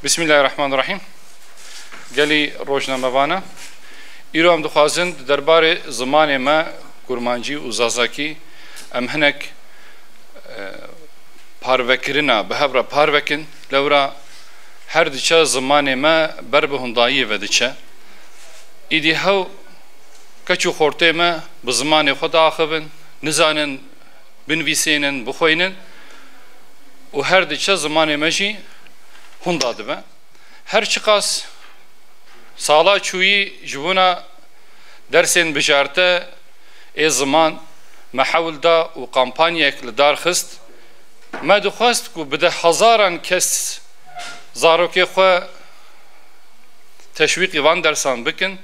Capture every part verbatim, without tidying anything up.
Bismillahirrahmanirrahîm. Gelî rojnamevana, îro em dixwazin di derbarê zimanê me, kurmancî û zazakî, em hinek, e, parvekirina bi hev re parvekin. Lewra her diçe zimanê me ber bi hundayiyê ve diçe. Îdî hew keç û xortê me bi zimanê xwe diaxivin, nizanin binivîsênin, bixweynin û her diçe zimanê me jî hunda dibe. Her çiqas sala çûyî ji bona dersên bijarte ê ziman me hewl da û kampanyayek li dar xist, me dixwest ku bi deh hezaran kes zarokê xwe teşwîqî van dersan bikin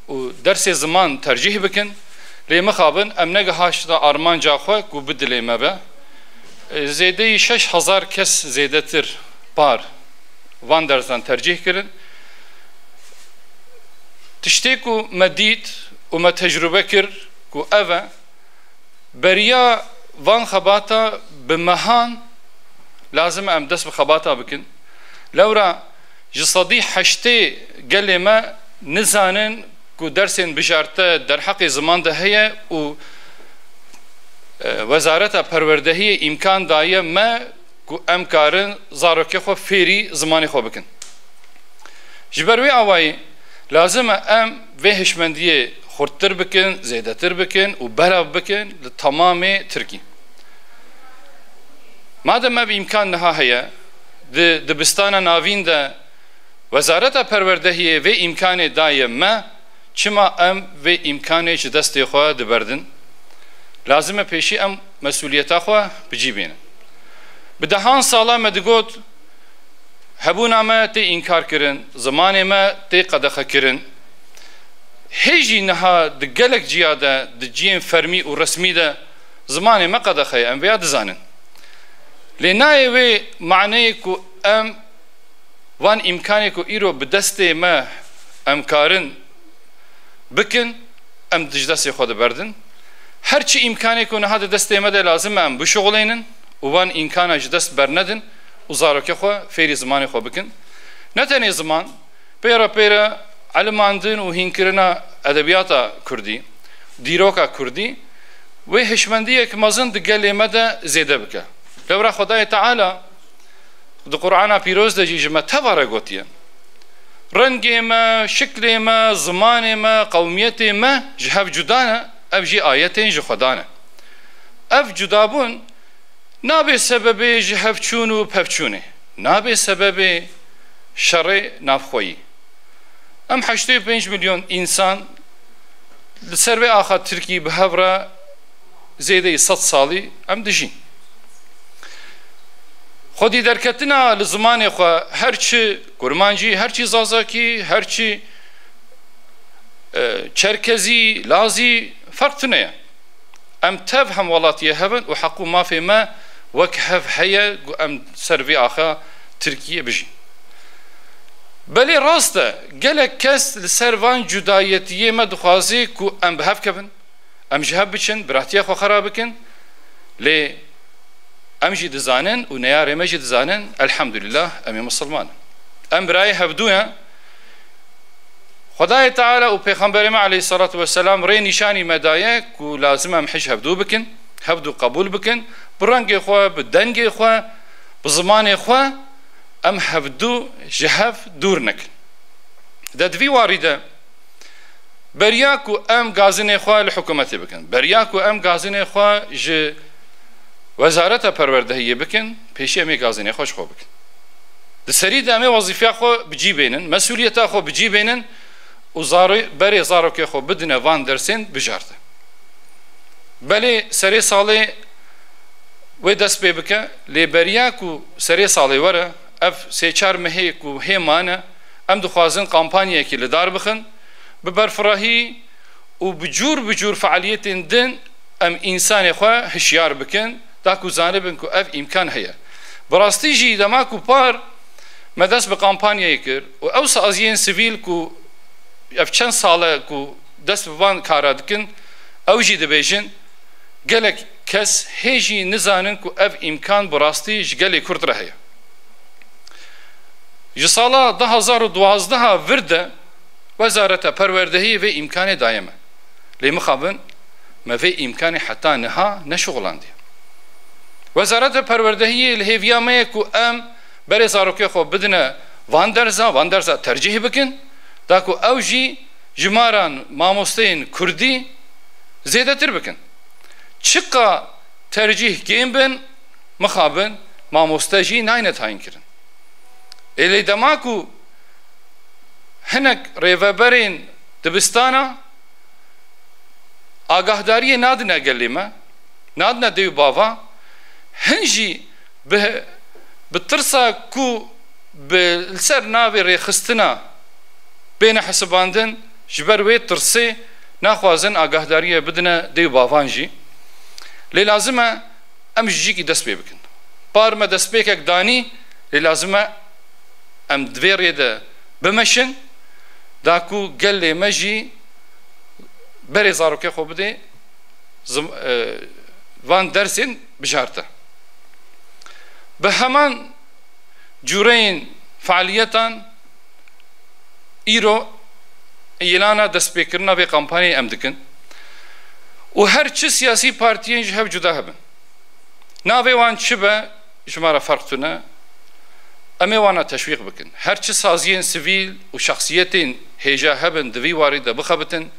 û dersê ziman tercîh bikin, lê mixabin em negihaştine armanca xwe ku bi dilê me be. Zêdeyî şeş hezar kes zêdetir par van dersan tercîh kirin. Tiştê ku me dît û me tecrûbe kir ku ev e, beriya van xebata bi mehan lazim e em dest bi xebata bikin. Lewra ji sedî heştê gelê me nizanin ku dersên bijarte derheqê ziman de heye û, e, Wezareta Perwerdehiyê îmkan daye me ku em karin zarokê xwe fêrî zimanê xwe bikin. Ji ber wê awayî lazim e em vê hişmendiyê xurttir bikin, zêdetir bikin û belav bikin li temamê Tirkî. Madem ev îmkan niha heye, di dibistana navîn de Wezareta Perwerdehiyê vê îmkanê daye me, çima em vê îmkanê ji destê xwe diberdin? Lazim e pêşî em mesûliyeta xwe bi cî bînin. Bi dehan sala me digot, hebûna me tê înkar kirin, zimanê me tê qedexe kirin. Hê jî niha di gelek ciya de, di ciyên fermî û resmî de zimanê me qedexe ye, em vêya dizanin. Lê nayê wê maneyê ku em van îmkanê ku îro bi destê me em karin bikin, em ji destê xwe diberdin. Her çi îmkanê ku niha di destê me de lazim e, em bişuxulênin û van îmkana ji dest bernedin û zarokê xwe fêrî zimanê xwe bikin. Ne tenê ziman, pê re pê re elimandin û hînkirina edebiyata kurdî, dîroka kurdî, wê hişmendiyek mezin di gelê me de zêde bike. Lewra Xwedayê Teala di Qur'ana Pîroz de jî ji me teva re gotiye. Rengê me, şiklê me, zimanê me, qewmiyetê me ji hev cuda ne, ev jî ayetên ji Xwedan e. Ev cudabûn nabe sebebê ji hev çûn û pevçûnê, nabe sebebê şerê navxweyî. Em heştê û pênc milyon însan li ser vê axa Tirkî bi hev re zêdeyî sed salî em dijîn. Xwedî derketina li zimanê xwe, her çi kurmancî, her çi zazakî, her çi, e, çerkezî, lazî, ferq tune ye. Em tev hemwelatiyê hev in û heq û mafê me wek hev heye ku em ser vê axa Tirkiyê bijîn. Belê rast e, gelek kes li ser van cudayetiyê me dixwaze ku em bi hev kevin, em ji hev biçin, biratiya xwe xera bikin, lê em jî dizanin û neyarê me jî dizanin, elhamdülillah, em ê misilman in. Em birayê hevdû ne. Xwedayê Teala û Pêxemberê me aleyhissalatu vesselam rê nîşanî me daye ku lazim em hej hevdû bikin, hevdû qebûl bikin, bi rengê xwe, bi dengê xwe, bi zimanê xwe em hevdû ji hev dûr nekin. De di vî warî de beriya ku em gazinê xwe li hikûmetê bikin, beriya ku em gazinê xwe ji Wezareta Perwerdehiyê bikin, pêşî em ê gazinê xwe ji xwe bikin. Di serî de em ê wezîfeya xwe bi cî bênin, mesûliyeta xwe bi cî bênin û zarê-, berê zarokê xwe bidine van dersên bijarte. Belê serê salê wê dest pê bike, lê beriya ku serê salê were, ev sê çar mehê ku hê mane, em dixwazin kampanyayekî li dar bixin, bi berfirehî û bi cûr bi cûr fealiyetên din em însanê xwe hişyar bikin, da ku zanibin ku ev îmkan heye. Bi rastî jî dema ku par me dest bi kampanyayê kir û ew saziyên sivîl ku ev çend sal e ku dest bi van kara dikin, ew jî dibêjin, gelek kes hê jî nizanin ku ev îmkan bi rastî ji gelê Kurd re heye. Ji sala du hazar û duwazdeh vir de Wezareta Perwerdehiyê vê îmkanê daye me. Lê mixabin me vê îmkanê heta niha neşuxulandiye. Wezareta Perwerdehiyê li hêviya me ye ku em berê zarokê xwe bidine van derza, van derza tercîh bikin, da ku ew jî jimaran mamosteyên kurdî zêdetir bikin. Çiqa tercîh kêm bin, mixabin mamoste jî nayne tayînkirin. Ê lê dema ku hinek rêveberên dibistana agahdariyê nadine gelê me, nadine dê û bava, hin jî bi, bi tirsa ku bi, li ser navê rêxistina bêne hesibandin, ji ber wê tirsê naxwazin agahdariyê bidine dê û bavan jî. Lê lazim e em ji cîkî dest pê bikin. Par me destpêkek danî, lê lazim e em di vê rê de bimeşin, da ku gelê me jî berê zarokê xwe bidê zim-, e, van dersên bijarte. Bi heman cûreyên fealiyetan îro îlana destpêkirina vê kampanyayê em dikin û her çi siyasî partiyên ji hev cuda hebin. Navê wan çi be, ji me re ferq tune, em ê wana teşwîq bikin. Her çi saziyên sivîl û şexsiyetên hêja hebin di vî warî de bixebitin,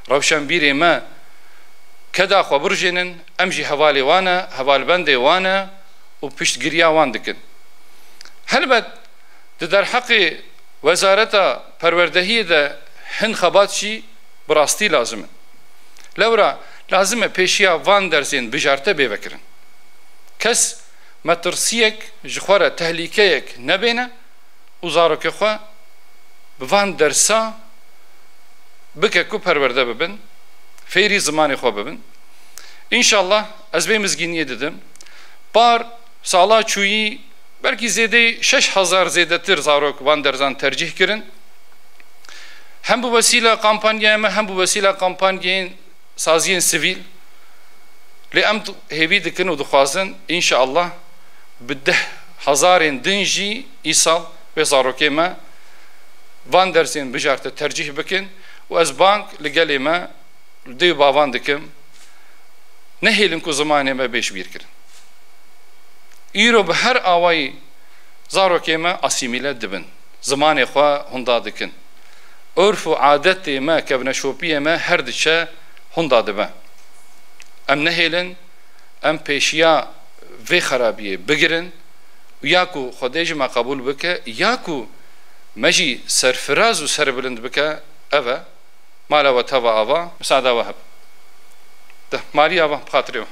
rewşenbîrê me keda xwe birijênin, em jî hevalê wan e, hevalbendê wan e û piştgiriya wan dikin. Helbet di derheqê Wezareta Perwerdehiyê de hin xebat jî bi rastî lazim in. Lewra lazim e pêşiya van dersên bijarte bê vekirin. Kes metirsiyek ji xwe re tehlîkeyek nebêne û zarokê xwe bi van dersa bike ku perwerde bibin, fêrî zimanê xwe bibin. Înşallah ez vê mizgîniyê didim. Par sala çûyî belkî zêdeyî şeş hezar zêdetir zarok van derzan tercîh kirin. Hem bi wesîla kampanyaya me, hem bi wesîla kampanyayên saziyên sivîl. Lê em hêvî dikin û dixwazin, înşallah, bi deh hezarên din jî îsal wê zarokê me van dersên bijarte tercîh bikin û ez bang li gelê me, li dê û bavan dikim, nehêlin ku zimanê me bê ji bîr kirin. Îro bi her awayî zarokê me asîmîle dibin. Zimanê xwe hunda dikin. Urf û adetê me, kevneşopiyê me her diçe hunda dibe. Em nehêlin, em pêşiya vê xerabiyê bigirin û ya ku Xwedê ji me qebûl bike, ya ku me jî serfiraz û serbilind bike, ev e. Mala we teva ava, misada we heb. De, malî ava, bi xatirê we.